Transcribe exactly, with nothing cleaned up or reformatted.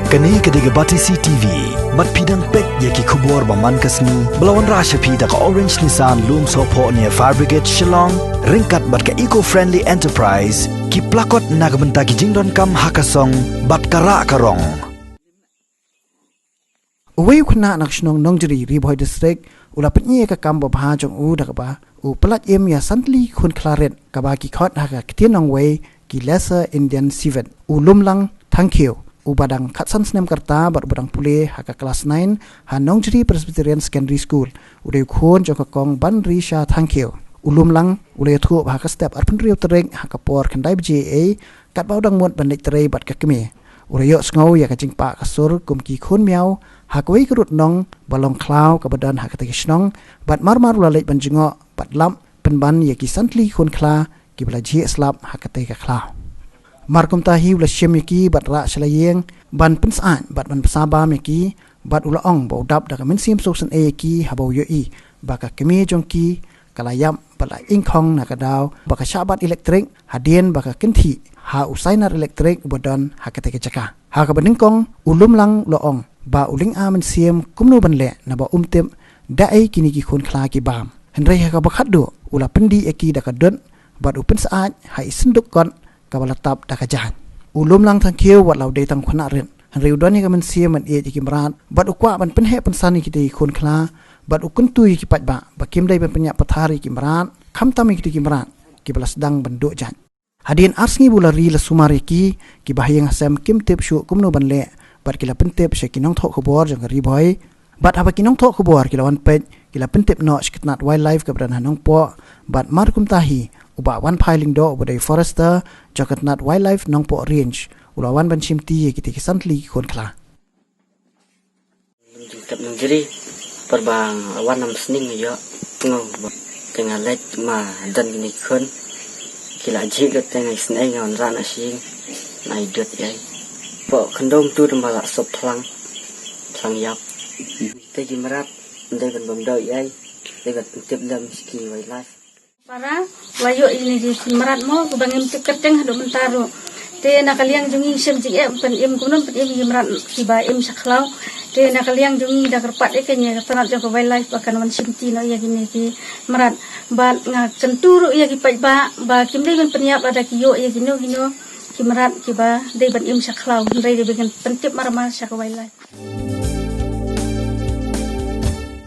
Kane ka dei ka Batesi T V. Bad phi dang peit ïa ki khubor ba man ka sngi ba la wanrah sha phi da ka Orange Nissan Lumsohphoh near Fire Brigade Shillong, ryngkat bad ka Eco Friendly Enterprise, ki plakot na ka bynta ki jingdonkam ha ka song bad ka rah ka rong. Uwei u khynnah na ka shnong Nongjri, Ri Bhoi District, u la pyni ïa ka kam babha jong u da kaba u pyllait im ïa san tylli ki khun khla rit kaba ki khot ha ka ktien nongwei ki Lesser Indian Civet, u Lumlang Thangkhiew, uba dang khatsan snem ka rta bad uba dang pule ha ka klas nine ha Nongjri Presbyterian Secondary School. U dei u khun jong ka Kong Banrisha Thangkhiew. U Lumlang u la ïathuh ba ha ka step arphew hynriew tarik ha ka por khyndai baje ei, katba u dang mut ban leit trei bad ka kmie, u la ïohsngew ïa ka jingpah ka sur kum ki khun miaw ha kawei ka rud nong ba long khlaw kaba don ha katei ka shnong, bad mar mar u la leit ban jngoh bad lap pynban ïa ki san tylli ki khun khla kiba la jhieh slap ha katei ka khlaw. Mar kumta hi u la shim ïa ki bad rah sha la ïing ban pynsyaid bad ban pynsabam ïa ki, bad u la ong ba u dap da ka mynsiem sngewsynei ïa ki haba u ïohi ba ka kmie jong ki ka la ïap bad la ingkhong na ka daw ba ka shah bat elektrik hadien ba ka kynthih ha u sainar elektrik uba don ha katei ka jaka. Ha kaba nyngkong, u Lumlang u la ong ba u lynga mynsiem kumno ban leh naba um tip da ei kine ki khun khla ki bam. Hynrei ha kaba khatduh u la pyndih ïa ki da ka dud bad u pynsyaid ha i synduk kot kaba la tap da ka jaiñ. U Lumlang Thangkhiew wat la u dei tang u khynnah rit, hynrei u don ïa ka mynsiem ban ïeit ïa ki mrad bad u kwah ban pynheh pynsan ïa kitei ki khun khla, bad u kyntu ïa ki paidbah ba kim dei ban pynïap pathar ïa ki mrad, khamtam ïa kitei ki mrad kiba la sdang ban duh jait. Hadien ar sngi ba u la ri la sumar ïa ki, ki bahaïing hasem kim tip shuh kumno ban leh bad ki la pyntip sha ki nongthoh khubor jong ka Ri Bhoi. Bad haba ki nongthoh khubor ki la wan peit, ki la pyntip noh sha ka tnat Wildlife kaba don ha Nongpoh. Bad mar kumta hi, u Bah Wanphai Lyngdoh uba dei forester jong ka tnat Wildlife Nongpoh Range u la wan ban shimti ïa kitei ki san tylli ki khun khla. Jingtep Nongjri, por ba nga wan ym sning ïoh, tngew ba te nga leit ma don kine ki khun ki la jhieh lut, te nga isynei nga wanrah na sha ïing, nga ai dud ïa i. Poh khyndew mynta ba la sop phlang, phlang ïap. Te ki mrad ym dei ban bam doh ïa i, dei ban pyntip lem sha ki Wildlife. Para la ïoh ïa kine ki mrad mo, kiba ngim tip kyrteng haduh mynta ruh. Te na ka liang jong ngi shem jingeh ban pynim, kumno ban pynim ïa ki mrad kiba im sha khlaw. Te na ka liang jong ngi da kyrpad ïa kane ka tnat jong ka Wildlife ba kan wan shimti noh ïa kine ki mrad. Bad nga kyntu ruh ïa ki paidbah ba kim dei ban pynïap lada ki ïoh ïa kino kino ki mrad kiba dei ban im sha khlaw, hynrei dei ban pyntip marmar sha ka Wildlife.